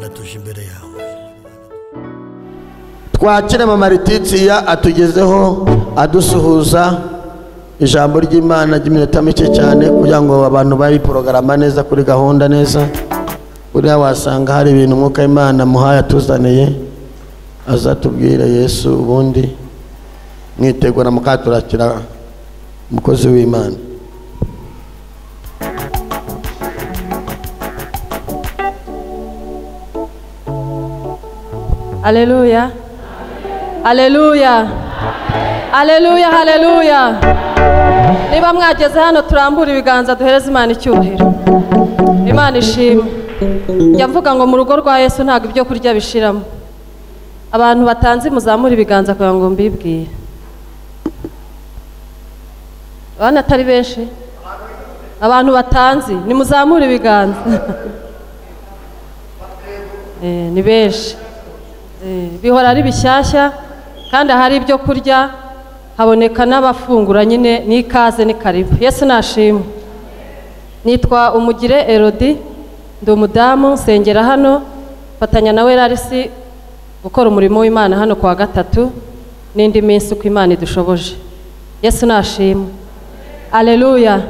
Mana tuje imbere yawe. Twakire Mama Letitia atugezeho adusuhuza ijambo ry'Imana ry'iminota mike cyane kugira ngo abantu bayi porogaramu neza kuri gahunda neza. Buriya wasanga hari ibintu Umwuka w'Imana muhaye atuzaniye, azatubwira Yesu, ubundi mwitegura mukaturakira umukozi w'Imana. Haleluya. Haleluya. Haleluya, haleluya. Niba mwageze hano turambura ibiganza duhereze Imana icyubahiro. Imana ishimwe. Njya mvuga ngo mu rugo rwa Yesu ntabwo ibyo kurya bishiramo. Abantu batanze muzamura ibiganza kugira ngo mbibwire. Abana atari benshi. Abantu batanze nimuzamura ibiganza. Ni benshi. Bihora ari bishyashya kandi ahari ibyo kurya haboneka n'abafungura nyine n'ikaze ni karibu. Yesu nashimwe. Nitwa Umugire Elodie, ndi umudamu nsengera hano, fatanya nawe Larisi gukora umurimo w'Imana hano kwa gatatu n'indi minsi uko Imana idushoboje. Yesu nashimwe. Haleluya.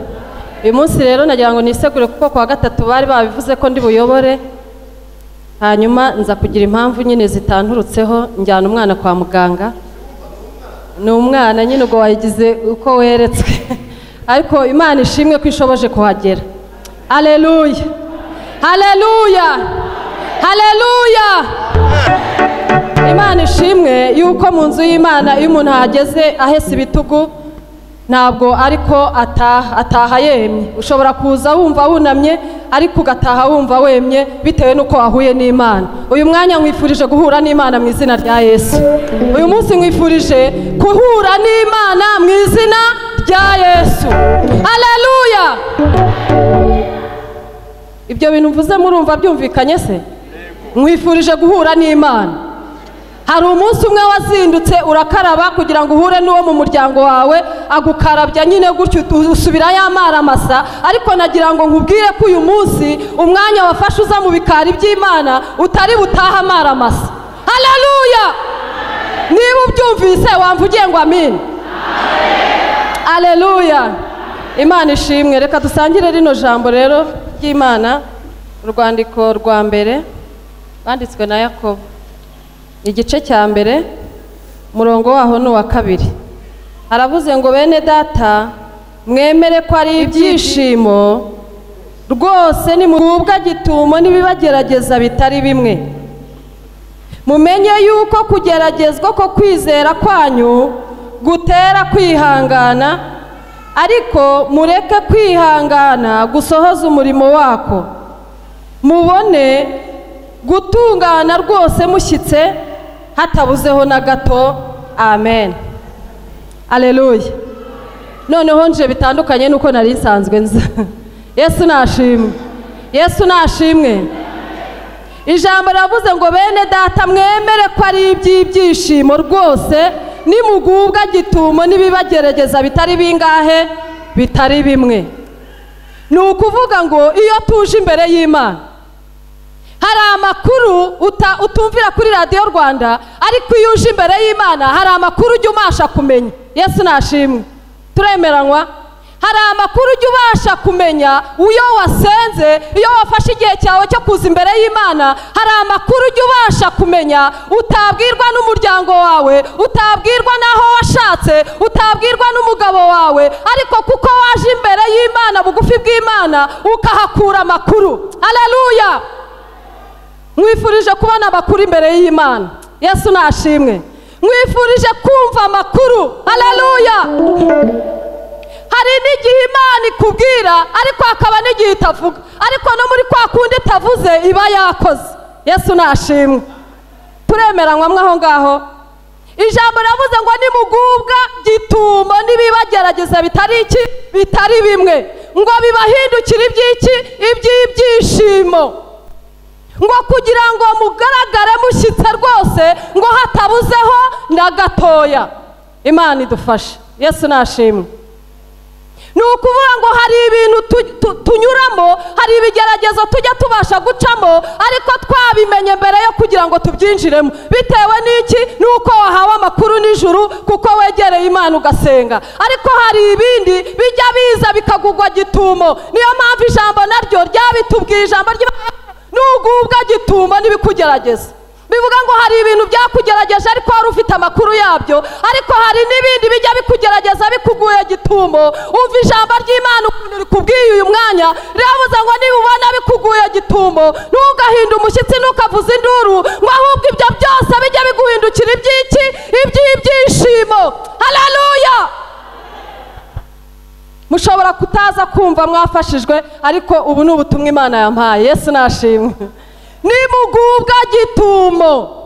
Uyu munsi rero nagira ngo nisegure kuko kwa gatatu bari babivuze ko ndi buyobore, hanyuma nza kugira impamvu nyine zitanturutseho njyana umwana kwa muganga. Ni umwana nyine ubwo wayigize uko weretswe, ariko Imana ishimwe ko ishoboje kuhagera. Haleluya. Haleluya. Haleluya. Imana ishimwe yuko mu nzu y'Imana iyo umuntu ahageze ahese ibitugu ntabwo ariko ataha yemye. Ushobora kuza wumva wunamye ariko ugataha wumva wemye bitewe n'uko wahuye n'Imana. Uyu mwanya nkwifurije guhura n'Imana mu izina rya Yesu. Uyu munsi nkwifurije guhura n'Imana mu izina rya Yesu. Haleluya. Ibyo bintu mvuze murumva byumvikanye se? Nkwifurije guhura n'Imana. Hari umunsi umwe wazindutse urakaraba kugira ngo uhure n'uwo mu muryango wawe, agukarabya nyine gutyo usubira yamara masa, ariko nagira ngo nkubwire ko uyu munsi umwanya wafashe uza mu bikari by'Imana utari butaha amara masa. Haleluya. Niba ubyumvise wamvugiye ngo amin. Haleluya. Imana ishimwe. Reka dusangire rino jambo rero ry'Imana, urwandiko rwa mbere banditswe na Yakobo, igice cya mbere umurongo waho ni uwa kabiri. Haravuze ngo bene data mwemere ko ari ibyishimo rwose nimugubwa gitumo n'ibibagerageza bitari bimwe. Mumenye yuko kugeragezwa ko kwizera kwanyu gutera kwihangana, ariko mureke kwihangana gusohoza umurimo wako, mubone gutungana rwose mushyitse hatabuzeho na gato. Amen. Haleluya. Noneho nje bitandukanye nuko nari nsanzwe nza. Yesu nashimwe. Yesu nashimwe. Ijambo riravuze ngo bene data mwemere ko ari iby'ibyishimo rwose nimugubwa gitumo n'ibibagerageza bitari bingahe, bitari bimwe. Ni ukuvuga ngo iyo tuje imbere y'Imana hari amakuru utumvira kuri radiyo Rwanda, ariko iyo uje imbere y'Imana hari amakuru ujya ubasha kumenya. Yesu nashimwe. Turemeranywa? Hari amakuru ujya ubasha kumenya iyo wasenze, iyo wafashe igihe cyawe cyo kuza imbere y'Imana, hari amakuru ujya ubasha kumenya utabwirwa n'umuryango wawe, utabwirwa n'aho washatse, utabwirwa n'umugabo wawe, ariko kuko waje imbere y'Imana bugufi bw'Imana ukahakura amakuru. Haleluya. Nkwifurije kubona amakuru imbere y'Imana. Yesu nashimwe. Nkwifurije kumva amakuru. Haleluya. Hari n'igihe Imana ikubwira ariko hakaba n'igihe itavuga, ariko no muri kwa kundi itavuze iba yakoze. Yesu nashimwe. Turemeranywa mwe aho ngaho? Ijambo riravuze ngo nimugubwa gitumo n'ibibagerageza bitari iki, bitari bimwe, ngo bibahindukire iby'iki, iby'ibyishimo, ngo kugira ngo mugaragare mushyitse rwose, ngo hatabuzeho na gatoya. Imana idufashe. Yesu nashimwe. Ni ukuvuga ngo hari ibintu tunyuramo, hari ibigeragezo tujya tubasha gucamo, ariko twabimenye mbere yo kugira ngo tubyinjiremo. Bitewe n'iki? Ni uko wahawe amakuru nijoro, kuko wegereye Imana ugasenga. Ariko hari ibindi bijya biza bikagugwa gitumo. Niyo mpamvu ijambo naryo ryabitubwiye, ijambo ry'Imana nugubwa gitumo n'ibikugerageza. Bivuga ngo hari ibintu byakugerageje ariko wari ufite amakuru yabyo, ariko hari n'ibindi bijya bikugerageza bikuguye gitumo. Umva ijambo ry'Imana ukuntu rikubwiye uyu mwanya, riravuze ngo niba ubona bikuguye gitumo ntugahinda umushyitsi, ntukavuze induru, ngo ahubwo ibyo byose bijya biguhindukira iby'iki? Iby'ibyishimo. Haleluya! Mushobora kutaza kumva mwafashijwe, ariko ubu ni ubutumwa Imana yampaye. Yesu nashimwe. Nimugubwa gitumo.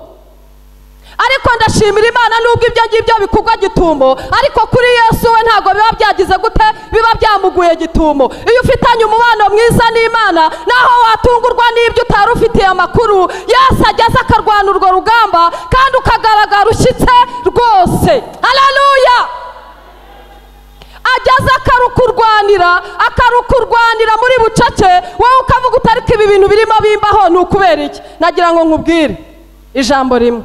Ariko ndashimira Imana nubwo ibyo ngibyo bikugwa gitumo, ariko kuri Yesu we ntago biba byagize gute, biba byamuguye gitumo. Iyo ufitanye umubano mwiza n'Imana, naho watungurwa n'ibyo utari ufitiye amakuru, Yesu ageze akarwana urwo rugamba kandi ukagaragara ushyitse rwose. Haleluya! Ageze akarukurwanira muri bucece, wowe ukavuga utariko ibi bintu birimo bimbaho ni ukubera iki? Nagira ngo nkubwire ijambo rimwe.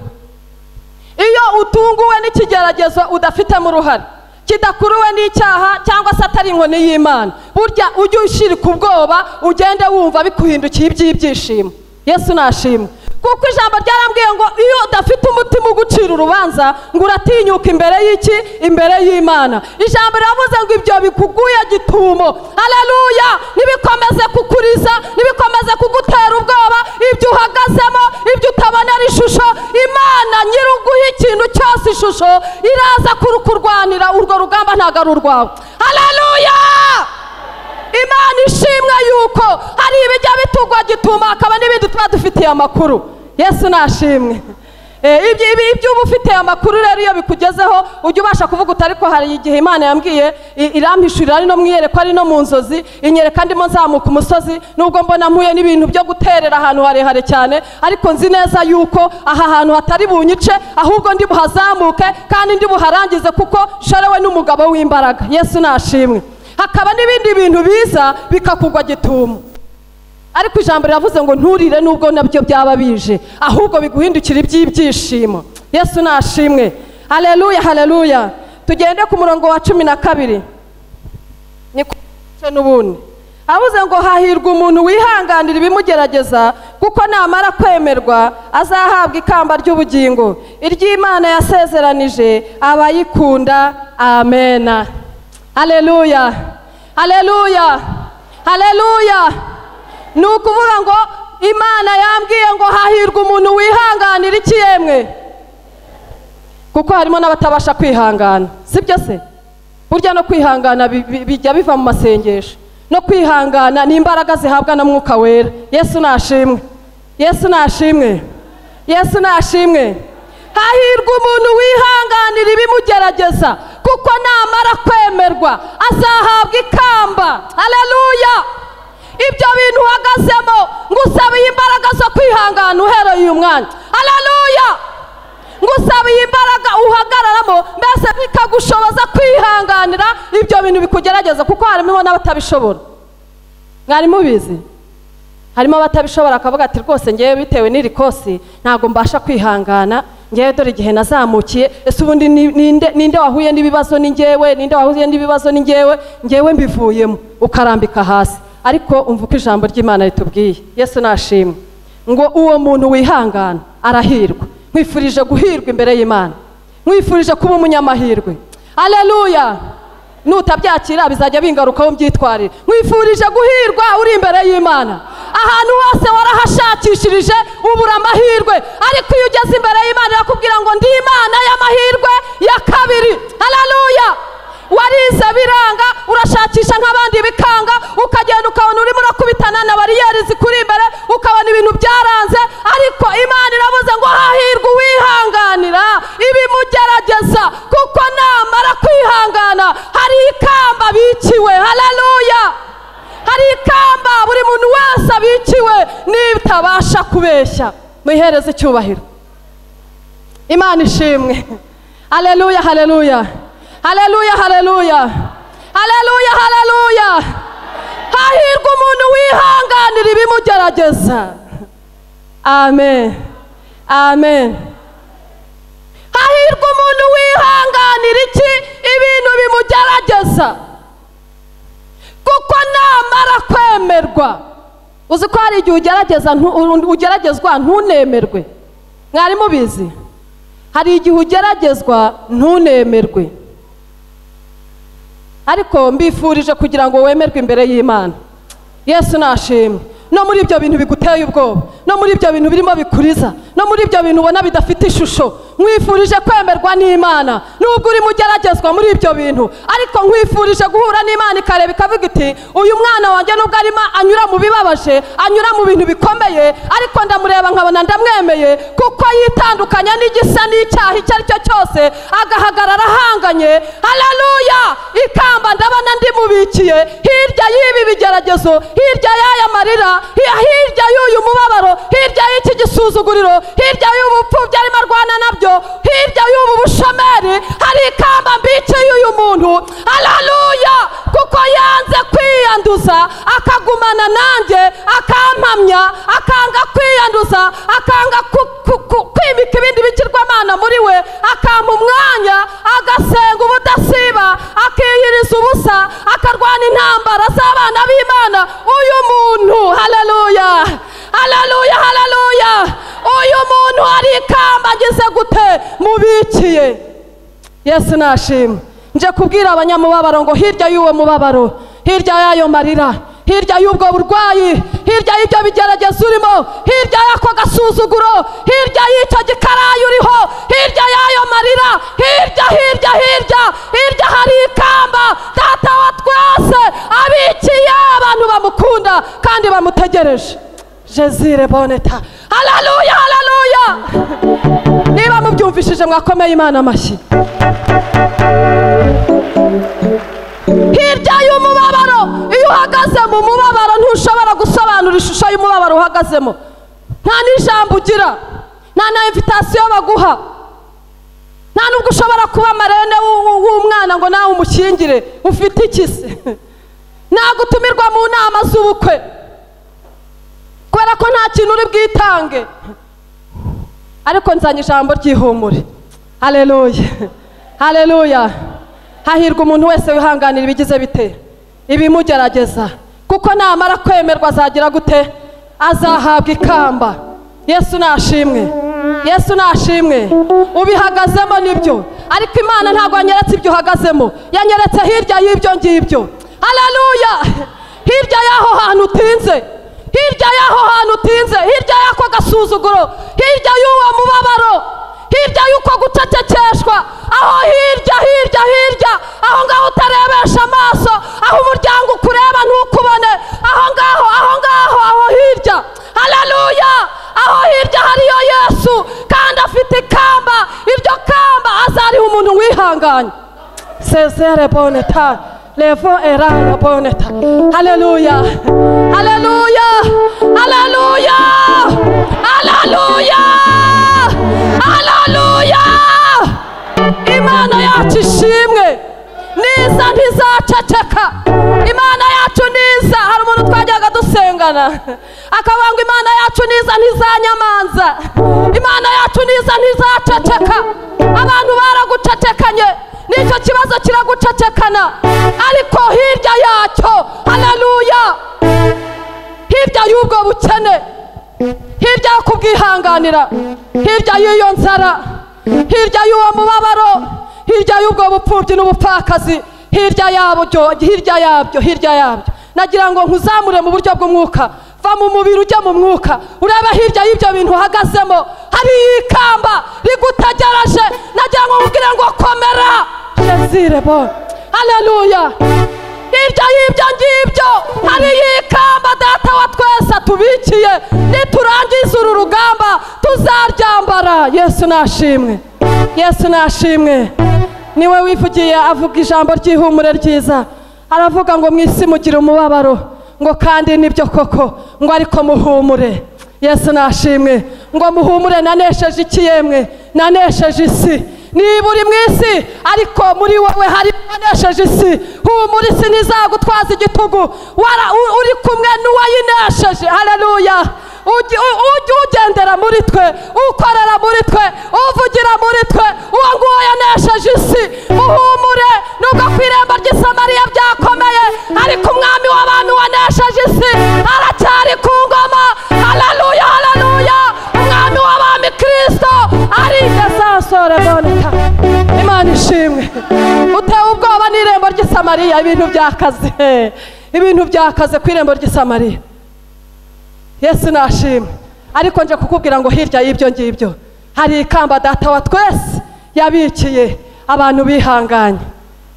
Iyo utunguwe n'ikigeragezo udafitemo uruhare, kidakuruwe n'icyaha cyangwa se atari inkoni y'Imana, burya ujye ushyirika ubwoba, ugende wumva bikuhindukiye iby'ibyishimo. Yesu nashimwe. Kuko ijambo ryarambwiye ngo iyo udafite umutima ugucira urubanza ngo uratinyuka imbere y'iki? Imbere y'Imana. Ijambo riravuze ngo ibyo bikuguye gitumo, haleluya, nibikomeze kukuriza, nibikomeze kugutera ubwoba, ibyo uhagazemo, ibyo utabonera ishusho, Imana nyiruguha ikintu cyose ishusho, iraza kurukurwanira urwo rugamba, ntago ari urwawe. Haleluya! Imana ishimwe yuko hari ibijya bitugwa gituma, akaba n'ibindi tuba dufitiye amakuru. Yesu nashimwe. Ibyo uba ufitiye amakuru rero iyo bikugezeho ujya ubasha kuvuga uti ariko hari igihe Imana yambwiye, irampishurira ari no mwiyerekwa, ari no mu nzozi, inyereka ndimo nzamuka umusozi, nubwo mbona mpuye n'ibintu byo guterera ahantu harehare cyane, ariko nzi neza yuko aha hantu hatari bunyice, ahubwo ndi buhazamuke kandi ndi buharangize, kuko nshorewe n'umugabo w'imbaraga. Yesu nashimwe. Hakaba n'ibindi bintu biza bikakugwa gitumo, ariko ijambo riravuze ngo nturire nubwo nabyo byaba bije, ahubwo biguhindukira iby'ibyishimo. Yesu nashimwe. Haleluya, haleluya. Tugende ku murongo wa 12. Ni n'ubundi avuze ngo hahirwa umuntu wihanganira ibimugerageza, kuko namara kwemerwa azahabwa ikamba ry'ubugingo iry'Imana yasezeranije abayikunda. Amena. Haleluya, haleluya, haleluya. Ni ukuvuga ngo Imana yambwiye ngo hahirwa umuntu wihanganira iki yemwe, kuko harimo n'abatabasha kwihangana, sibyo se? Burya no kwihangana bijya biva mu masengesho, no kwihangana ni imbaraga zihabwa na Mwuka Wera. Yesu nashimwe. Yesu nashimwe. Yesu nashimwe. Hahirwa umuntu wihanganira ibimugerageza, kuko namara kwemerwa azahabwa ikamba. Haleluya! Ibyo bintu uhagazemo ngusabiye imbaraga zo kwihangana uhereye uyu mwanya. Haleluya! Ngusabiye imbaraga uhagararamo, mbese bikagushoboza kwihanganira ibyo bintu bikugerageza, kuko harimo n'abatabishobora. Mwari mubizi? Harimo abatabishobora akavuga ati rwose ngewe bitewe n'iri kosi ntabwo mbasha kwihangana, ngewe dore igihe nazamukiye, ese ubundi ninde wahuye n'ibibazo ni ngewe, ninde wahuye n'ibibazo ni ngewe, ngewe mbivuyemo, ukarambika hasi. Ariko umva uko ijambo ry'Imana ritubwiye. Yesu nashimwe. Ngo uwo muntu wihangana arahirwa. Nkwifurije guhirwa imbere y'Imana, nkwifurije kuba umunyamahirwe. Haleluya! Nutabyakira bizajya bingarukaho mbyitwarire. Nkwifurije guhirwa uri imbere y'Imana. Ahantu hose warahashakishirije ubura amahirwe, ariko iyo ugeze imbere y'Imana irakubwira ngo ndi Imana y'amahirwe ya kabiri. Haleluya! Warize biranga, urashakisha nk'abandi bikanga, ukagenda ukabona urimo urakubitana na bariyeri zikuri imbere, ukabona ibintu byaranze, ariko Imana iravuze ngo hahirwa uwihanganira ibimugerageza, kuko namara kwihangana hari ikamba bikiwe. Haleluya! Hari ikamba buri muntu wese abikiwe nitabasha kubeshya. Muyihereze icyubahiro. Imana ishimwe. Haleluya, haleluya. Haleluya, haleluya. Haleluya, haleluya. Hahirwa umuntu wihanganira ibimugerageza. Amen, amen. Hahirwa umuntu wihanganira iki? Ibintu bimugerageza, kuko namara kwemerwa. Uzi ko hari igihe ugeragezwa ntunemerwe? Mwari mubizi? Hari igihe ugeragezwa ntunemerwe, ariko mbifurije kugira ngo wemerwe imbere y'Imana. Yesu nashimwe. No muri ibyo bintu biguteye ubwoba, no muri ibyo bintu birimo bikuriza, no muri ibyo bintu ubona bidafite ishusho, nkwifurije kwemerwa n'Imana. Nubwo uri mugeragezwa muri ibyo bintu, ariko nkwifurije guhura n'Imana ikareba ikavuga iti uyu mwana wanjye nubwo arimo anyura mu bibabaje, anyura mu bintu bikomeye, ariko ndamureba nkabona ndamwemeye, kuko yitandukanya n'igisa n'icyaha icyo ari cyo cyose, agahagarara ahanganye. Haleluya. Ikamba ndabona ndimubikiye hirya y'ibi bigeragezo, hirya y'aya marira, hirya y'uyu mubabaro, hirya y'iki gisuzuguriro, hirya y'ubupfubyi arimo arwana nabyo, hirya y'ubu bushomeri, hari ikamba mbikiye uyu muntu. Haleluya. Kuko yanze kwiyanduza, akagumana nanjye, akampamya, akanga kwiyanduza, akanga kwimika ibindi bigirwamana muri we, akampa umwanya, agasenga ubudasiba, akiyiriza ubusa, akarwana intambara z'abana b'Imana. Uyu muntu, haleluya, haleluya, haleluya, uyu muntu hari ikamba ngize gute mubikiye. Yesu nashimwe. Nje kubwira abanyamubabaro ngo hirya y'uwo mubabaro, hirya y'ayo marira, hirya y'ubwo burwayi, hirya y'ibyo bigeragezo urimo, hirya y'ako gasuzuguro, hirya y'icyo gikarayi uriho, hirya y'ayo marira, hirya, hirya, hirya, hirya hari ikamba Data wa twese abikiye abantu bamukunda kandi bamutegereje. Jezire boneta. Haleluya, haleluya. Niba mubyumvishije mwakomeye Imana amashyi. Hirya y'umubabaro, iyo uhagaze mu mubabaro ntushobora gusobanura ishusho y'umubabaro uhagazemo. Nta n'ijambo ugira, nta na invitation baguha, nta nubwo ushobora kuba marene w'umwana ngo nawe umukingire. Ufite iki se? Ntabwo utumirwa mu nama z'ubukwe kubera ko nta kintu uri bwitange. Ariko nzanye ijambo ry'ihumure. Haleluya, haleluya. Hahirwa umuntu wese wihanganira ibigize bite ibimugerageza, kuko namara kwemerwa azagira gute? Azahabwa ikamba. Yesu nashimwe, Yesu nashimwe. Ubihagazemo nibyo, ariko Imana ntabwo yanyeretse ibyo uhagazemo, yanyeretse hirya y'ibyo ngibyo. Haleluya. Hirya y'aho hantu utinze, hirya y'aho hantu utinze, hirya y'ako gasuzuguro, hirya y'uwo mubabaro, hirya y'uko gucecekeshwa, aho hirya, hirya, hirya, aho ngaho utarebesha amaso, aho umuryango ukureba ntukubone, aho ngaho, aho ngaho, aho hirya. Haleluya. Aho hirya hariyo Yesu, kandi afite ikamba. Iryo kamba azariha umuntu wihanganye. Sezere boneta levo eraya boneta. Haleluya, haleluya, haleluya, haleluya, haleluya. Imana yacu ishimwe. Niza ntizaceceka. Imana yacu niza. Hari umuntu twajyaga dusengana akavuga ngo Imana yacu niza ntizanyamanza, Imana yacu niza ntizaceceka. Abantu baragucecekanye, nicyo kibazo kiragucecekana, ariko hirya yacyo, haleluya, hirya y'ubwo bukene, hirya yo kubwihanganira, hirya y'iyo nzara, hirya y'uwo mubabaro, hirya y'ubwo bupfubyi n'ubupfakazi, hirya yabyo, hirya yabyo, hirya yabyo. Nagira ngo nkuzamure mu buryo bw'umwuka, va mu mubiri ujya mu mwuka, urebe hirya y'ibyo bintu uhagazemo hari ikamba rigutegereje. Nagira ngo nkubwire ngo komera. Jezire bon. Haleluya. Hirya y'ibyo ngibyo hari ikamba Data wa twese atubikiye. Niturangiza uru rugamba tuzaryambara. Yesu nashimwe, Yesu nashimwe. Niwe wivugiye avuga ijambo ry'ihumure ryiza, aravuga ngo mwisi mugire umubabaro, ngo kandi nibyo koko, ngo ariko muhumure. Yesu nashimwe. Ngo muhumure, nanesheje iki yemwe? Nanesheje isi. Niba uri mu isi ariko muri wowe hari uwanesheje isi, humura isi ntizagutwaza igitugu, uri kumwe n'uwayinesheje. Haleluya! Ujye ugendera muri twe, ukorera muri twe, uvugira muri twe, uwo nguwo yanesheje isi. Muhumure nubwo ku irembo ry'i Samariya byakomeye, ariko umwami w'abantu wanesheje isi aracyari ku ngoma. Haleluya, haleluya! Umwami w'abami Kristo ari gasasore boneka. Imana ishimwe. Utewe ubwoba n'irembo ry'i Samariya, ibintu byakaze, ibintu byakaze ku irembo ry'i Samariya. Yesu nashimwe. Ariko nje kukubwira ngo hirya y'ibyo ngibyo hari ikamba data wa twese yabikiye abantu bihanganye.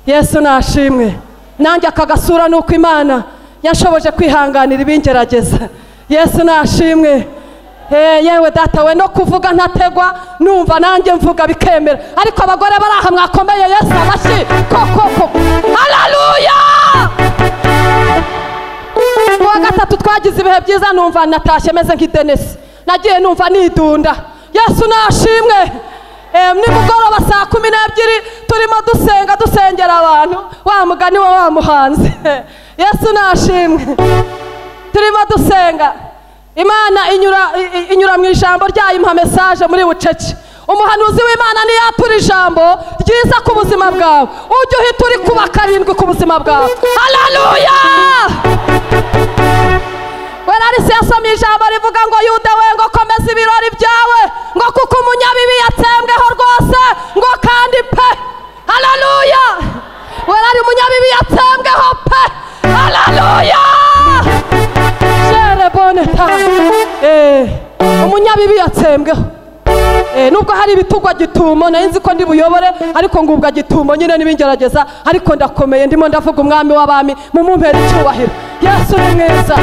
Yesu nashimwe. Nanjye akagasura nuko Imana yashoboje kwihanganira ibingerageza. Yesu nashimwe. Yewe data we, no kuvuga ntategwa, numva nanjye mvuga bikemera. Ariko abagore baraha mwakomeye Yesu amashyi koko koko. Haleluya! Kuwa gatatu twagize ibihe byiza, numva natashye meze nk'idenesi, nagiye numva nidunda. Yesu nashimwe. Nimugoroba saa 12 turimo dusenga, dusengera abantu, wa mugani wa wa muhanzi. Yesu nashimwe. Turimo dusenga, Imana inyura mu ijambo ryayo impa message muri bucece. Umuhanuzi w'Imana niyatura ijambo ryiza ku buzima bwawe, ujye uhita uri kuba karindwi ku buzima bwawe. Haleluya! Werarisi yasomye ijambo rivuga ngo Yuda we, ngo komeza ibirori byawe, ngo kuko umunyabibi yatsembweho rwose, ngo kandi pe. Haleluya! Werari umunyabibi yatsembweho pe. Haleluya! Shere boneta. Umunyabibi yatsembweho. Nubwo hari ibitugwa gitumo nari nzi ko ndi buyobore, ariko ngubwa gitumo nyine nibingerageza, ariko ndakomeye, ndimo ndavuga umwami w'abami, mumumpere icyubahiro. Yesu ni mwiza.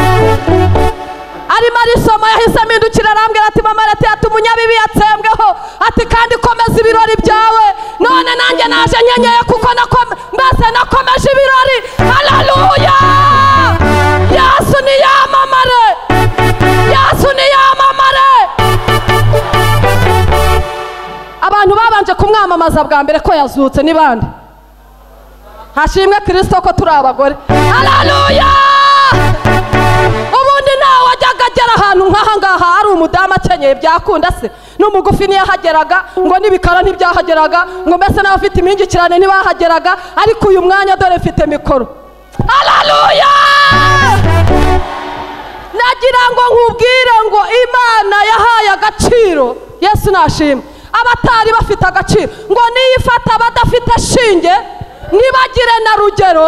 Arimo arisoma yahise amindukira arambwira ati mama Leti, ati umunyabibi yatsembweho, ati kandi komeza ibirori byawe. None nanjye naje nyenyeye kuko mbese nakomeje ibirori. Haleluya! Yesu niyamamare, Yesu niyamamare. Abantu babanje kumwamamaza bwa mbere ko yazutse ni bande? Hashimwe Kristo ko turi abagore. Haleluya! Ubundi nawe wajyaga agera ahantu nk'aha ngaha ari umudamu akenyeye byakunda se, n'umugufi ntiyahageraga, ngo n'ibikara ntibyahageraga, ngo mbese n'abafite impingikirane ntibahageraga, ariko uyu mwanya dore mfite mikoro. Haleluya! Nagira ngo nkubwire ngo Imana yahaye agaciro. Yesu nashimwe. Abatari bafite agaciro, ngo niyifata badafite shinge nibagire na rugero,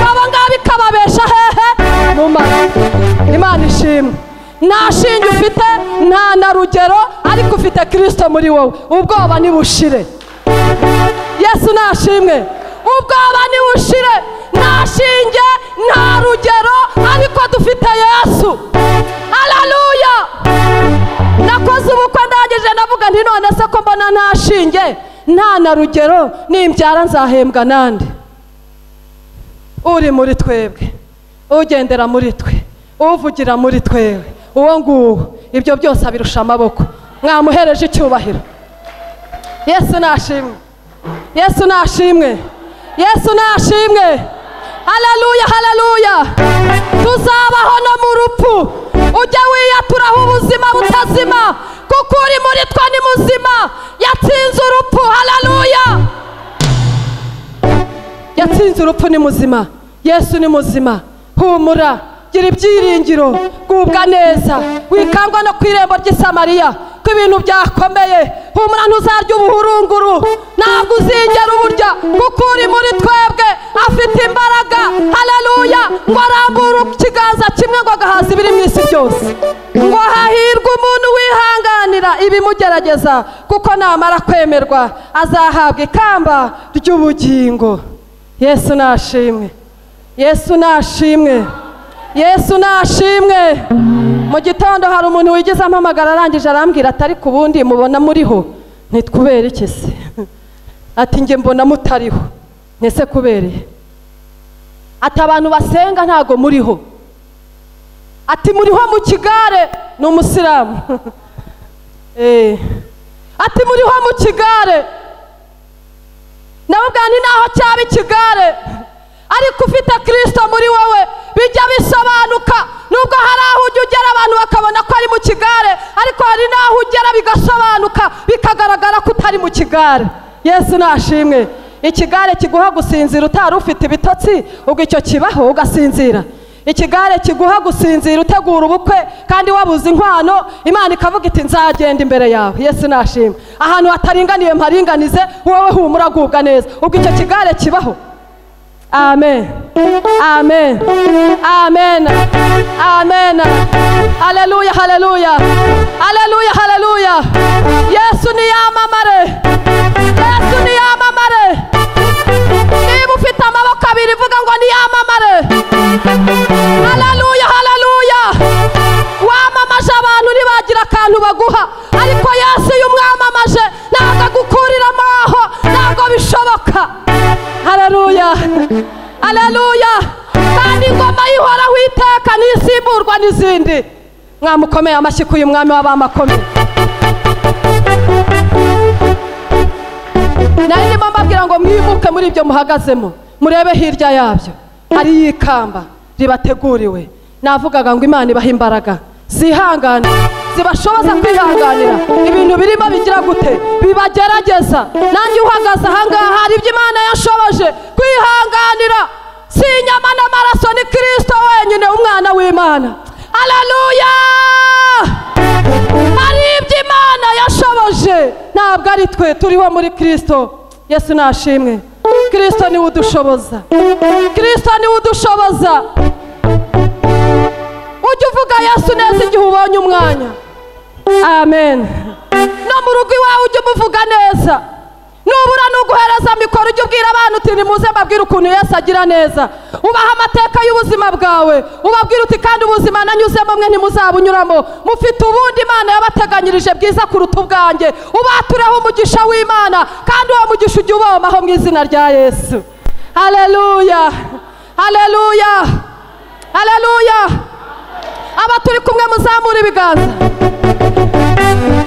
abo ngabo ikababesha hehe mu mazi. Imana ishimwe. Nta shinge ufite, nta na rugero, ariko ufite Kristo muri wowe. Ubwoba nibushire. Yesu nashimwe. Ubwoba nibushire. Nta shinge, nta rugero, ariko dufite Yesu. Haleluya! Nakoze ubukwe ndangije ndavuga nti none se ko mbona nta shinge nta na rugero, nimbyara nzahembwa nande? Uri muri twebwe, ugendera muri twe, uvugira muri twewe, uwo nguwo ibyo byose abirusha amaboko. Mwamuhereje icyubahiro. Yesu nashimwe. Yesu nashimwe. Yesu nashimwe. Haleluya, haleluya! Tuzabaho no mu rupfu. Ujye wiyaturaho ubuzima butazima, kuko uri muri twe ni muzima. Yatsinze urupfu. Haleluya! Yatsinze urupfu, ni muzima. Yesu ni muzima. Humura, gira ibyiringiro, gubwa neza, wikangwa no ku irembo ry'i Samariya ko ibintu byakomeye. Humura, ntuzarya ubuhurunguru, ntabwo uzigera uburya, kuko uri muri twebwe afite imbaraga. Haleluya! Ngo arambure ikiganza kimwe ngo agahaza ibiri mu isi byose. Ngo hahirwe umuntu wihanganira ibimugerageza, kuko namara kwemerwa azahabwa ikamba ry'ubugingo. Yesu nashimwe. Yesu nashimwe. Yesu nashimwe. Mu gitondo hari umuntu wigize ampamagara, arangije arambwira ati ariko ubundi mubona muriho? Ntitubere iki se? Ati njye mbona mutariho. Nese kubereye? Ati abantu basenga ntago muriho. Ati muriho mu kigare. Ni umusilamu. Ati muriho mu kigare. Ndamubwira nti naho cyaba ikigare, ariko ufite Kristo muri wowe bijya bisobanuka. Nubwo hari aho ujya ugera abantu bakabona ko ari mu kigare, ariko hari n'aho ugera bigasobanuka bikagaragara ko utari mu kigare. Yesu nashimwe. Ikigare kiguha gusinzira utari ufite ibitotsi, ubwo icyo kibaho ugasinzira. Ikigare kiguha gusinzira utegura ubukwe kandi wabuze inkwano, Imana ikavuga iti nzagenda imbere yawe. Yesu nashimwe. Ahantu hataringaniye mparinganize, wowe humura gubwa neza. Ubwo icyo kigare kibaho. Amen. Amen. Amen. Amen. Haleluya, haleluya. Haleluya, haleluya. Yesu ni yamamare. Yesu ni yamamare. Niba ufite amaboko abiri vuga ngo ni yamamare. Haleluya, haleluya. Wamamaje abantu ntibagira akantu baguha, ariko Yesu iyo umwamamaje ntabwo agukuriramo aho, ntabwo bishoboka. Haleluya, haleluya. Kandi ingoma ihoraho iteka ntisimburwa n'izindi. Mwamukomeye amashyi k'uyu mwami w'abamakomeye. Nari ndimo mbabwira ngo mwimuke muri ibyo muhagazemo, murebe hirya yabyo hari ikamba ribateguriwe. Navugaga ngo Imana ibaha imbaraga zihangane, zibashoboza kwihanganira ibintu birimo bigira gute, bibagerageza. Nanjye uhagaze ahangaha hari ibyo Imana yashoboje kwihanganira. Si inyama n'amaraso, ni Kristo wenyine umwana w'Imana. Haleluya. Hari ibyo Imana yashoboje, ntabwo ari twe turiho muri Kristo. Yesu nashimwe. Kristo niwe udushoboza. Kristo niwe udushoboza. Ujye uvuga Yesu neza igihe ubonye umwanya. Amen. No mu rugo iwawe ujye umuvuga neza. Nubura nuguhereza mikoro ujye ubwira abantu uti nimuze mbabwire ukuntu Yesu agira neza. Ubaha amateka y'ubuzima bwawe, ubabwira uti kandi ubuzima nanyuzemo mwe ntimuzabunyuramo, mufite ubundi Imana yabateganyirije bwiza kuruta ubwanjye. Ubatureho umugisha w'Imana, kandi uwo mugisha ujye ubomaho mu izina rya Yesu. Haleluya, haleluya, haleluya. Aba turi kumwe muzamura ibiganza.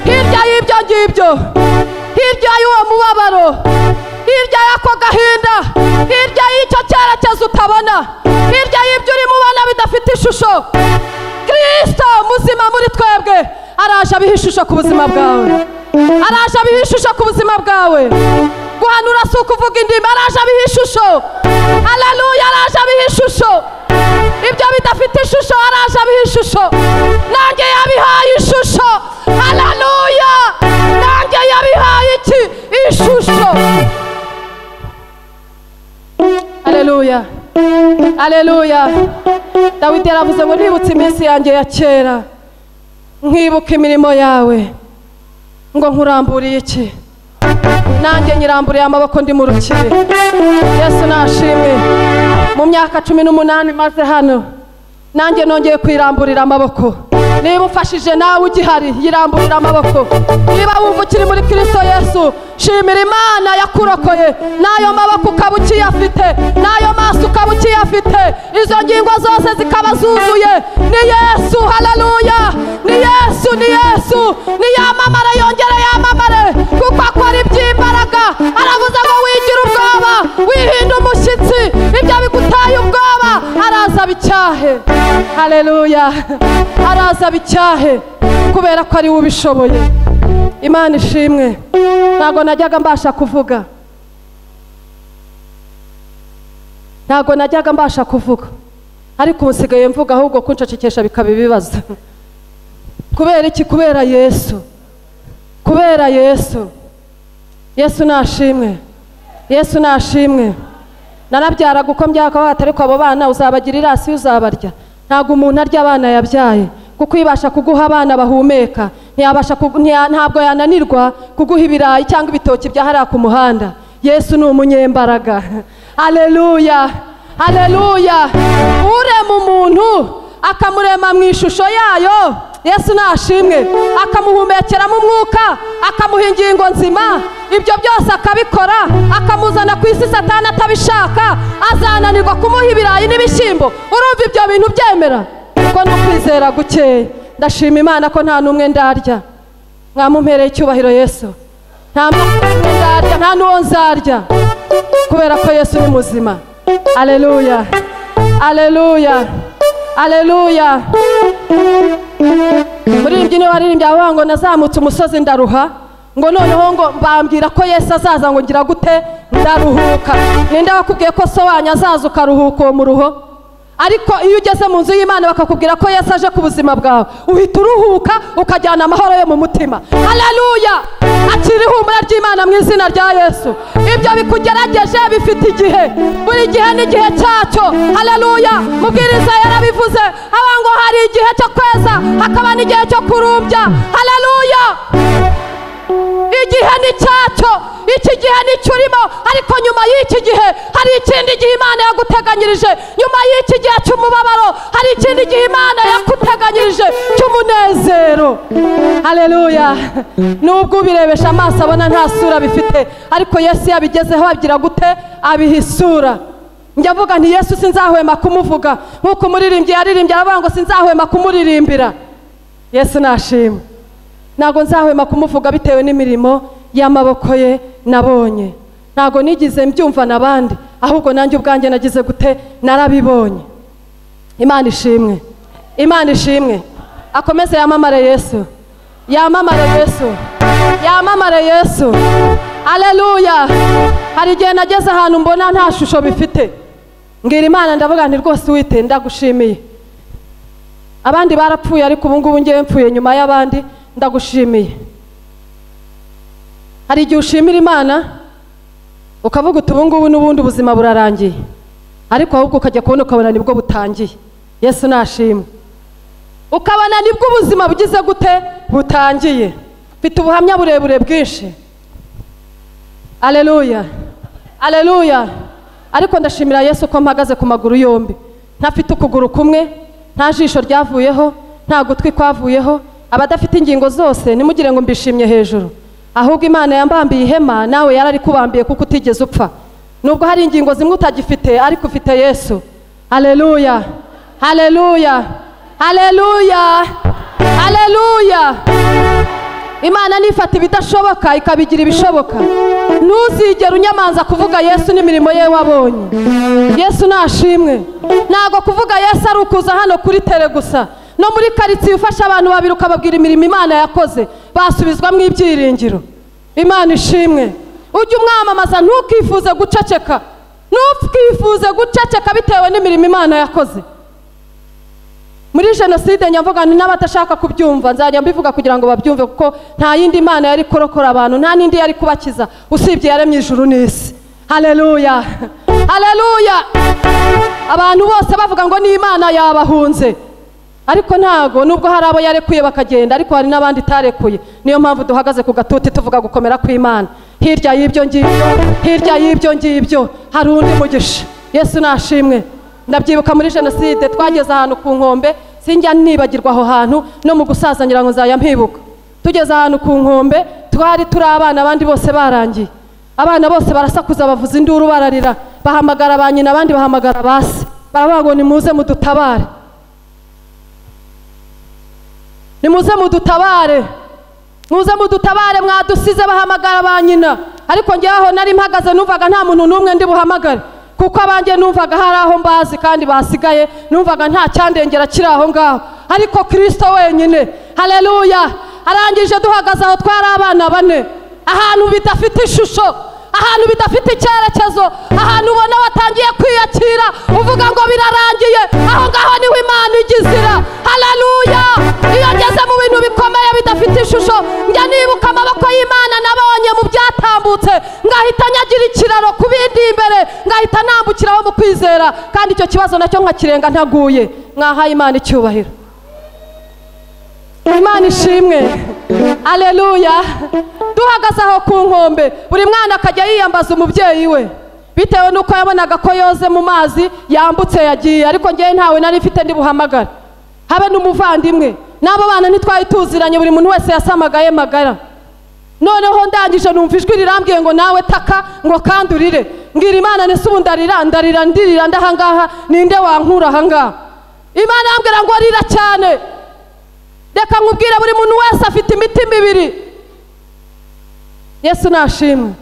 Hirya y'ibyo ngibyo, hirya y'uwo mubabaro, hirya y'ako gahinda, hirya y'icyo cyerekezo utabona, hirya y'ibyo urimo ubona bidafite ishusho, Kristo muzima muri twebwe araje abiha ishusho ku buzima bwawe. Araje abiha ishusho ku buzima bwawe. Guhanura si ukuvuga indimi, araje abiha ishusho. Haleluya, araje abiha ishusho. Ibyo bidafite ishusho araje abiha ishusho. Nanjye yabihaye ishusho. Haleluya. Nanjye yabihaye iki? Ishusho. Haleluya, haleluya. Dawidi yaravuze ngo nibutse iminsi yanjye ya kera, nkibuka imirimo yawe, ngo nkuramburiye iki? Nanjye nyiramburiye amaboko ndi mu rukiri. Yesu nashimwe. Mu myaka 18 maze hano, nanjye nongeye kwiramburira amaboko. Niba ufashije nawe ugihari, yiramburira amaboko. Niba wumva ukiri muri Kristo Yesu, shimira Imana yakurokoye. N'ayo maboko ukaba ukiyafite, n'ayo maso ukaba ukiyafite, izo ngingo zose zikaba zuzuye. Ni Yesu, haleluya. Ni Yesu, ni Yesu. Ni yamamare, yongere yamamare, kuko akora iby'imbaraga. Aravuze ngo wigira ubwoba, wihinda umushyitsi, ibyo bigutaye ubwoba araza bicyahe. Haleluya, araza bicyahe, kubera ko ari we ubishoboye. Imana ishimwe. Ntabwo najyaga mbasha kuvuga, ntabwo najyaga mbasha kuvuga, ariko nsigaye mvuga, ahubwo kunshakikesha bikaba ibibazo. Kubera iki? Kubera Yesu, kubera Yesu. Yesu nashimwe. Yesu nashimwe. Narabyaraga uko mbyaka, ariko abo bana uzabagira irasi, uzabarya. Ntabwo umuntu arya abana yabyaye, kuko ibasha kuguha abana bahumeka, ntiyabasha, ntabwo yananirwa kuguha ibirayi cyangwa ibitoki bya hariya ku muhanda. Yesu ni umunyembaraga. Haleluya, haleluya. Urema umuntu akamurema mu ishusho yayo. Yesu nashimwe. Akamuhumekeramo umwuka, akamuha ingingo nzima, ibyo byose akabikora, akamuzana ku isi Satani atabishaka, azananirwa kumuha ibirayi n'ibishyimbo. Urumva ibyo bintu byemera? Kuko no kwizera gukeya. Ndashima Imana ko nta n'umwe ndarya. Mwamumpereye icyubahiro Yesu. Nta n'umwe ndarya, nta n'uwo nzarya. Kubera ko Yesu ni muzima. Aleluya, aleluya, aleluya. Muririmbyi niwe waririmbye avuga ngo nazamutse umusozi ndaruha, ngo noneho ngo bambwira ko Yesu azaza ngo ngira gute ndaruhuka. Ninde wakubwiye ko so wanyu azaza ukaruhuka uwo muruho? Ariko iyo ugeze mu nzu y'Imana bakakubwira ko Yesu aje ku buzima bwawe, uhita uruhuka ukajyana amahoro yo mu mutima. Haleluya! Akira ihumura ry'Imana mu izina rya Yesu. Ibyo bikugerageje bifite igihe, buri gihe n'igihe cyacyo. Haleluya! Mubwiriza yarabivuze aba ngo hari igihe cyo kweza hakaba n'igihe cyo kurumbya. Haleluya! Igihe ni cyacyo, iki gihe nicyo urimo, ariko nyuma y'iki gihe hari ikindi gihe Imana yaguteganyirije. Nyuma y'iki gihe cy'umubabaro hari ikindi gihe Imana yaguteganyirije cy'umunezero. Haleluya! Nubwo ubirebesha amaso abona nta sura bifite, ariko Yesu yabigezeho agira gute? Abiha isura. Njya mvuga nti Yesu sinzahwema kumuvuga, nk'uko umuririmbyi yaririmbye aravuga ngo sinzahwema kumuririmbira. Yesu nashimwe. Ntabwo nzahwema kumuvuga bitewe n'imirimo y'amaboko ye nabonye. Ntabwo nigize mbyumva n'abandi, ahubwo nanjye ubwanjye nagize gute? Narabibonye. Imana ishimwe, Imana ishimwe. Akomeze yamamare Yesu, yamamare Yesu, yamamare Yesu. Haleluya! Hari igihe nageze ahantu mbona nta shusho bifite, mbwira Imana ndavuga nti rwose wite ndagushimiye. Abandi barapfuye ariko ubu ngubu ngewe mpfuye nyuma y'abandi, ndagushimiye. Hari igihe ushimira Imana ukavuga uti ubu ngubu n'ubundi ubuzima burarangiye, ariko ahubwo ukajya kubona ukabona nibwo butangiye. Yesu nashimwe. Ukabona nibwo ubuzima bugize gute? Butangiye. Mfite ubuhamya burebure bwinshi. Haleluya, haleluya. Ariko ndashimira Yesu ko mpagaze ku maguru yombi, ntafite ukuguru kumwe, nta jisho ryavuyeho, nta gutwi kwavuyeho. Abadafite ingingo zose ntimugire ngo mbishimye hejuru, ahubwo Imana yambambiye ihema, nawe yararikubambiye kuko utigeze upfa. Nubwo hari ingingo zimwe utagifite, ariko ufite Yesu. Haleluya, haleluya, haleluya, haleluya. Imana nifata ibidashoboka ikabigira ibishoboka. Ntuzigere unyamanza kuvuga Yesu n'imirimo ye wabonye. Yesu nashimwe. Ntago kuvuga Yesu ari ukuza hano kuri tere gusa, no muri karitsiye ufasha abantu babiri ukababwira imirimo Imana yakoze, basubizwamo ibyiringiro. Imana ishimwe. Ujye umwamamaza, ntukifuze guceceka, ntukifuze guceceka bitewe n'imirimo Imana yakoze. Muri jenoside nyavuga nti n'abatashaka kubyumva nzajya mbivuga kugira ngo babyumve, kuko nta yindi Imana yari kurokora abantu, nta n'indi yari kubakiza usibye yaremye ijuru n'isi. Haleluya, haleluya. Abantu bose bavuga ngo ni Imana yabahunze, ariko ntago, nubwo hari abo yarekuye bakagenda, ariko hari n'abandi itarekuye. Niyo mpamvu duhagaze ku gatuti tuvuga gukomera kw'Imana. Hirya y'ibyo ngibyo, hirya y'ibyo ngibyo hari undi mugisha. Yesu nashimwe. Ndabyibuka muri jenoside twageze ahantu ku nkombe, sinjya nibagirwa aho hantu, no mu gusaza ngira ngo nzajya mpibuka. Tugeze ahantu ku nkombe, twari turi abana, abandi bose barangiye. Abana bose barasakuza, bavuza induru, bararira, bahamagara ba nyina, abandi bahamagara ba se, baravuga ngo nimuze mudutabare, nimuze mudutabare, muze mudutabare, mwadusize. Bahamagara ba nyina, ariko ngewe aho nari mpagaze numvaga nta muntu n'umwe ndi buhamagare, kuko abanjye numvaga hari aho mbazi kandi basigaye, numvaga nta cyandengera kiri aho ngaho, ariko Kristo wenyine. Haleluya! Arangije duhagaze aho twari abana bane, ahantu bidafite ishusho, ahantu bidafite icyerekezo, ahantu ubona watangiye kwiyakira uvuga ngo birarangiye, aho ngaho niho Imana igizira. Haleluya! Iyo ngeze mu bintu bikomeye bidafite ishusho, njya nibuka amaboko y'Imana nabonye mu byatambutse, ngahita nyagira ikiraro ku bindi imbere, ngahita nambukiraho mu kwizera, kandi icyo kibazo nacyo nkakirenga ntaguye. Mwahaye Imana icyubahiro. Imana ishimwe. Haleluya. Duhagaze aho ku nkombe, buri mwana akajya yiyambaza umubyeyi we bitewe nuko yabonaga ko yoze mu mazi yambutse yagiye, ariko ngewe ntawe nari mfite ndi buhamagara, habe n'umuvandimwe, n'abo bana ntitwari tuziranye, buri muntu wese yasamagaye magara. Noneho ndangije numva ijwi rirambwiye ngo nawe taka, ngo kandi urire. Mbwira Imana nese ubu ndarira, ndarira, ndirira ndahangaha, ninde wankura ahangaha? Imana yambwira ngo rira cyane. Reka nkubwire, buri muntu wese afite imitima ibiri. Yesu nashimwe.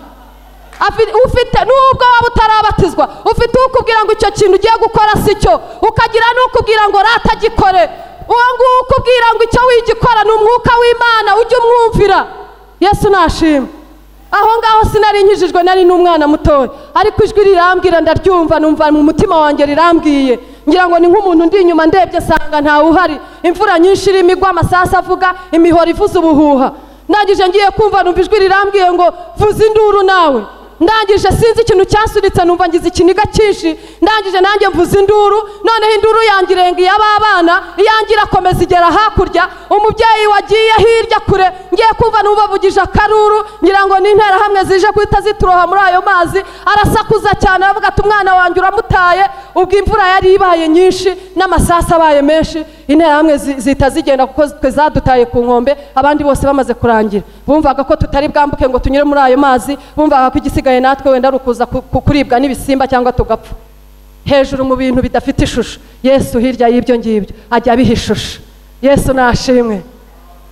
Ufite nubwo waba utarabatizwa, ufite ukubwira ngo icyo kintu ugiye gukora si cyo, ukagira n'ukubwira ngo ratagikore. Uwo nguwo ukubwira ngo icyo wigikora ni umwuka w'Imana, ujye umwumvira. Yesu nashimwe. Aho ngaho sinari nkijijwe, nari n'umwana mutoya, ariko ijwi rirambwira, ndaryumva, numva mu mutima wanjye rirambwiye, ngira ngo ni nk'umuntu ndi inyuma, ndebye sanga ntawe uhari, imvura nyinshi irimo igwa, amasasu avuga, imihoro ivuza ubuhuha. Ndangije ngiye kumva numva ijwi rirambwiye ngo vuza induru nawe. Ndangije sinzi ikintu cyansunitse, numva ngize ikiniga cyinshi, ndangije nanjye mvuza induru. Noneho induru yanjye irenga iy'abana, iyanjye irakomeza igera hakurya. Umubyeyi wagiye hirya kure, ngiye kumva numva avugije akaruru, ngira ngo ni interahamwe zije guhita zituroha muri ayo mazi. Arasakuza cyane aravuga ati umwana wanjye uramutaye. Ubwo imvura yari ibaye nyinshi n'amasasu abaye menshi, interahamwe zihita zigenda kuko twe zadutaye ku nkombe, abandi bose bamaze kurangira. Bumvaga ko tutari bwambuke ngo tunyure muri ayo mazi, bumvaga ko igisigaye natwe wenda rukuza kuribwa n'ibisimba cyangwa tugapfa. Hejuru mu bintu bidafite ishusho, Yesu hirya y'ibyo ngibyo ajya abiha ishusho. Yesu nashimwe.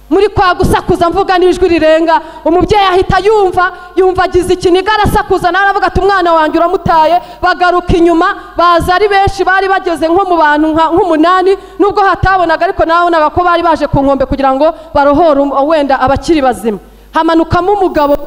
Muri kwa gusakuza mvuga n'ijwi rirenga, umubyeyi ahita yumva, yumva agize ikiniga arasakuza, nawe aravuga ati umwana wanjye uramutaye. Bagaruka inyuma, baza ari benshi, bari bageze nko mu bantu nk'umunani, nubwo hatabonaga ariko nabonaga ko bari baje ku nkombe kugira ngo barohore wenda abakiri bazima. Hamanukamo umugabo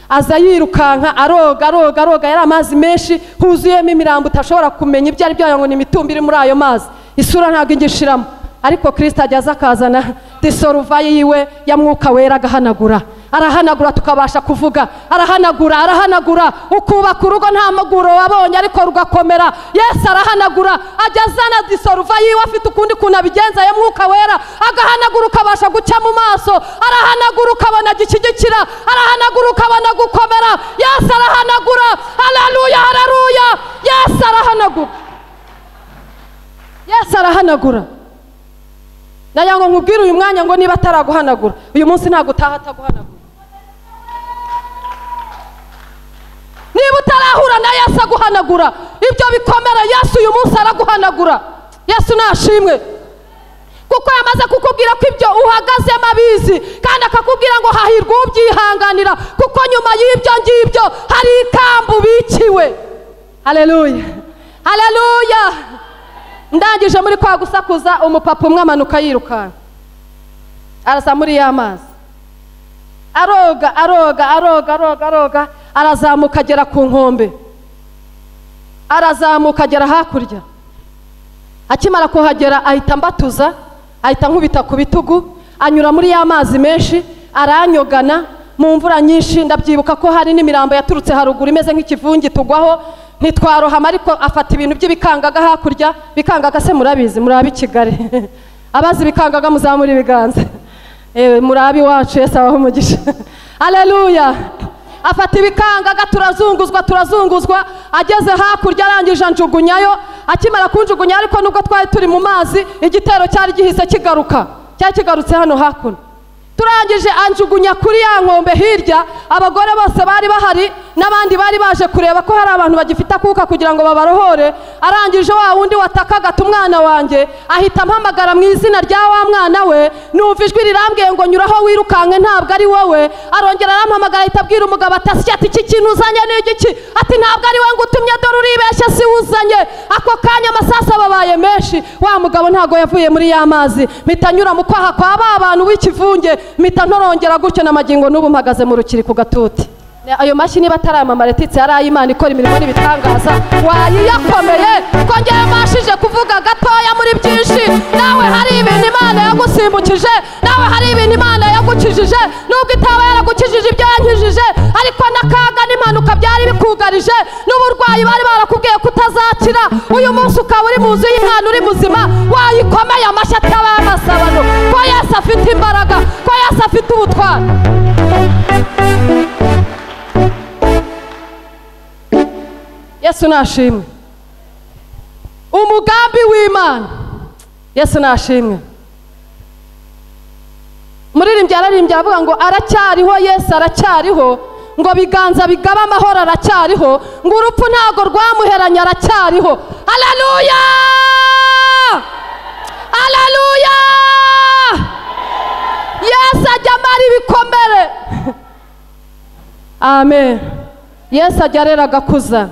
aza yirukanka, aroga aroga aroga, yari amazi menshi huzuyemo imirambo utashobora kumenya ibyo ari byo, ngo ni imitumbi iri muri ayo mazi, isura ntabwo ingishiramo. Ariko Kristo ajya aza akazana disoruva yiwe ya mwuka wera, agahanagura, arahanagura tukabasha kuvuga, arahanagura, arahanagura, ukubaka urugo nta maguro wabonye ariko rugakomera. Yesu arahanagura, ajya azana disoruva yiwe afite ukundi kuntu abigenza ya mwuka wera, agahanagura ukabasha gucya mu maso, arahanagura ukabona gishyigikira, arahanagura ukabona gukomera. Yesu arahanagura. Haleluya, haleluya. Yesu arahanagura, Yesu arahanagura. Nagira ngo nkubwire uyu mwanya ngo niba ataraguhanagura uyu munsi ntabwo utaha ataguhanagura. Niba utarahura na Yesu aguhanagura ibyo bikomera, Yesu uyu munsi araguhanagura. Yesu nashimwe, kuko yamaze kukubwira ko ibyo uhagazemo abizi, kandi akakubwira ngo hahirwa ubyihanganira, kuko nyuma y'ibyo ngibyo hari ikamba ubikiwe. Haleluya, haleluya. Ndangije muri kwa gusakuza, umupapa umwe amanuka yirukanka, araza muri ya mazi, aroga aroga aroga aroga aroga, arazamuka agera ku nkombe, arazamuka agera hakurya. Akimara kuhagera ahita ambatuza, ahita nkubita ku bitugu, anyura muri ya mazi menshi, aranyogana mu mvura nyinshi. Ndabyibuka ko hari n'imirambo yaturutse haruguru imeze nk'ikivungi tugwaho, ntitwarohama, ariko afata ibintu by'ibikangaga hakurya. Bikangaga se murabizi, murabi Kigali, abazi bikangaga muzamura ibiganza, murabi wacu. Yesu abahe umugisha. Haleluya. Afata ibikangaga, turazunguzwa turazunguzwa, ageze hakurya arangije anjugunyayo. Akimara kunjugunya, ariko nubwo twari turi mu mazi, igitero cyari gihise kigaruka, cyari kigarutse hano hakuno. Turangije anjugunya kuri ya nkombe hirya, abagore bose bari bahari n'abandi bari baje kureba ko hari abantu bagifite akuka kugira ngo babarohore. Arangije wa wundi watakaga ati umwana wanjye, ahita ampamagara mu izina rya wa mwana we. Numva ijwi rirambwiye ngo nyuraho wirukanke, ntabwo ari wowe. Arongera arampamagara, ahita abwira umugabo ati asya, ati iki kintu uzanye ni igiki? Ati ntabwo ari we ngutumye, dore uribeshye si uzanye. Ako kanya amasasu ababaye menshi, wa mugabo ntabwo yavuye muri ya mazi. Mpita nyura mu kwaha kwa ba bantu w'ikivunge, mpita ntorongera gutyo na magingo n'ubu mpagaze mu rukiri ku gatuti. Ayo mashyi niba ataramamara etitse yari ay'Imana ikora imirimo n'ibitangaza, wayiyakomeye ko ngewe mbashije kuvuga gatoya muri byinshi. Nawe hari ibintu Imana yagusimbukije, nawe hari ibintu Imana yagukijije, nubwo itaba yaragukijije ibyo yankijije, ariko n'akaga n'impanuka byari bikugarije, n'uburwayi bari barakubwiye ko utazakira, uyu munsi ukaba uri mu nzu y'Imana uri muzima, wayikomeye amashyi ataba amasabano, ko Yesu afite imbaraga, ko Yesu afite ubutwari. Yesu nashimwe. Umugambi w'Imana. Yesu nashimwe. Umuririmbyi araririmbye avuga ngo aracyariho, Yesu aracyariho, ngo biganza bigaba amahoro aracyariho, ngo urupfu ntago rwamuheranye aracyariho. Haleluya, haleluya. Yesu ajya amara ibikomere. Amen. Yesu ajya arera agakuza.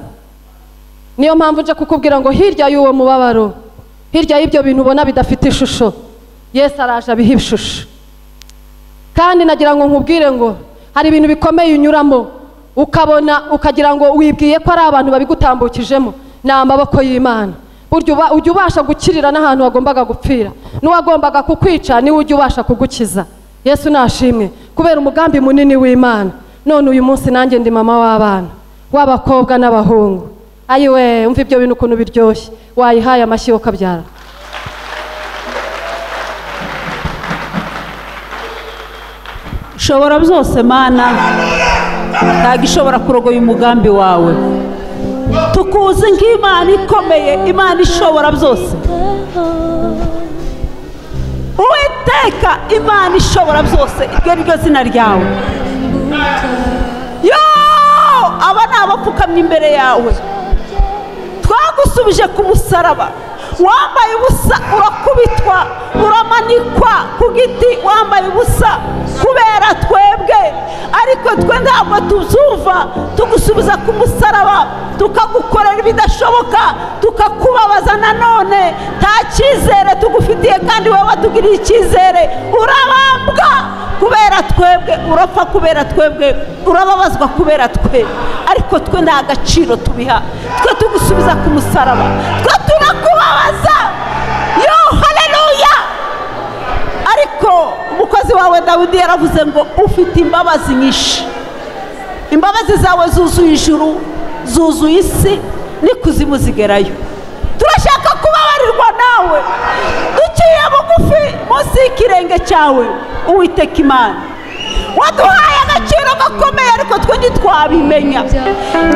Niyo mpamvu nje kukubwira ngo hirya y'uwo mubabaro, hirya y'ibyo bintu ubona bidafite ishusho, Yesu araje abiha ishusho. Kandi nagira ngo nkubwire ngo hari ibintu bikomeye unyuramo ukabona ukagira ngo wibwiye ko ari abantu babigutambukijemo, ni amaboko y'Imana. Burya ujya ubasha gukirira n'ahantu wagombaga gupfira, n'uwagombaga kukwica niwe ujya ubasha kugukiza. Yesu nashimwe kubera umugambi munini w'Imana. None uyu munsi nanjye ndi mama w'abana w'abakobwa n'abahungu. Ayiwe, umva ibyo bintu ukuntu biryoshye. Wayihaye amashyi yo kabyara. Ushobora byose Mana, ntabwo ishobora kurogoya umugambi wawe. Tukuzi nk'Imana ikomeye, Imana ishobora byose. Uwiteka Imana ishobora byose, iryo ni ryo zina ryawe. Yo, aba ni abapfukamye imbere yawe. Twagusubije ku musaraba, wambaye ubusa urakubitwa, uramanikwa ku giti wambaye ubusa kubera twebwe, ariko twe ntabwo tuzumva. Tugusubiza ku musaraba, tukagukorera ibidashoboka, tukakubabaza nanone. Nta cyizere tugufitiye kandi wowe watugiriye icyizere. Urabambwa kubera twebwe, urapfa kubera twebwe, urababazwa kubera twe, ariko twe nta gaciro tubiha. Twe tugusubiza ku musaraba, twe turakubabaza. Yo, haleluya! Ariko umukozi wawe Dawidi yaravuze ngo ufite imbabazi nyinshi, imbabazi zawe zuzuye ijuru, zuzuye isi, n'ikuzimu zigerayo. Turashaka kubabarirwa nawe, duciye bugufi munsi y'ikirenge cyawe. Uwiteka Imana, waduhaye agaciro gakomeye ariko twe ntitwabimenya.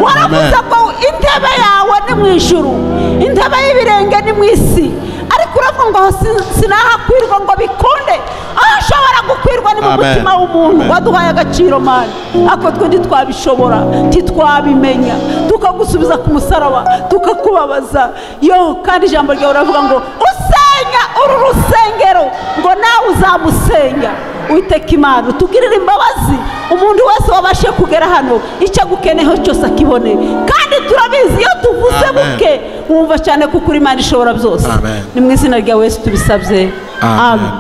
Waravuze ngo intebe yawe ni mu ijuru, intebe y'ibirenge ni mu isi, ariko uravuga ngo sinahakwirwa ngo bikunde. Aho ushobora gukwirwa ni mu mutima w'umuntu. Waduhaye agaciro Mana, ariko twe ntitwabishobora, ntitwabimenya. Tukagusubiza ku musaraba, tukakubabaza. Yo, kandi ijambo ryawe uravuga ngo usenya uru rusengero ngo nawe uzamusenya. Uwiteka Imana, utugirire imbabazi. Umuntu wese wabashe kugera hano icyo agukeneho cyose akibone. Kandi turabizi iyo tuvuze buke wumva cyane kuko uri Imana ishobora byose. Ni mu izina rya Yesu tubisabye, amen.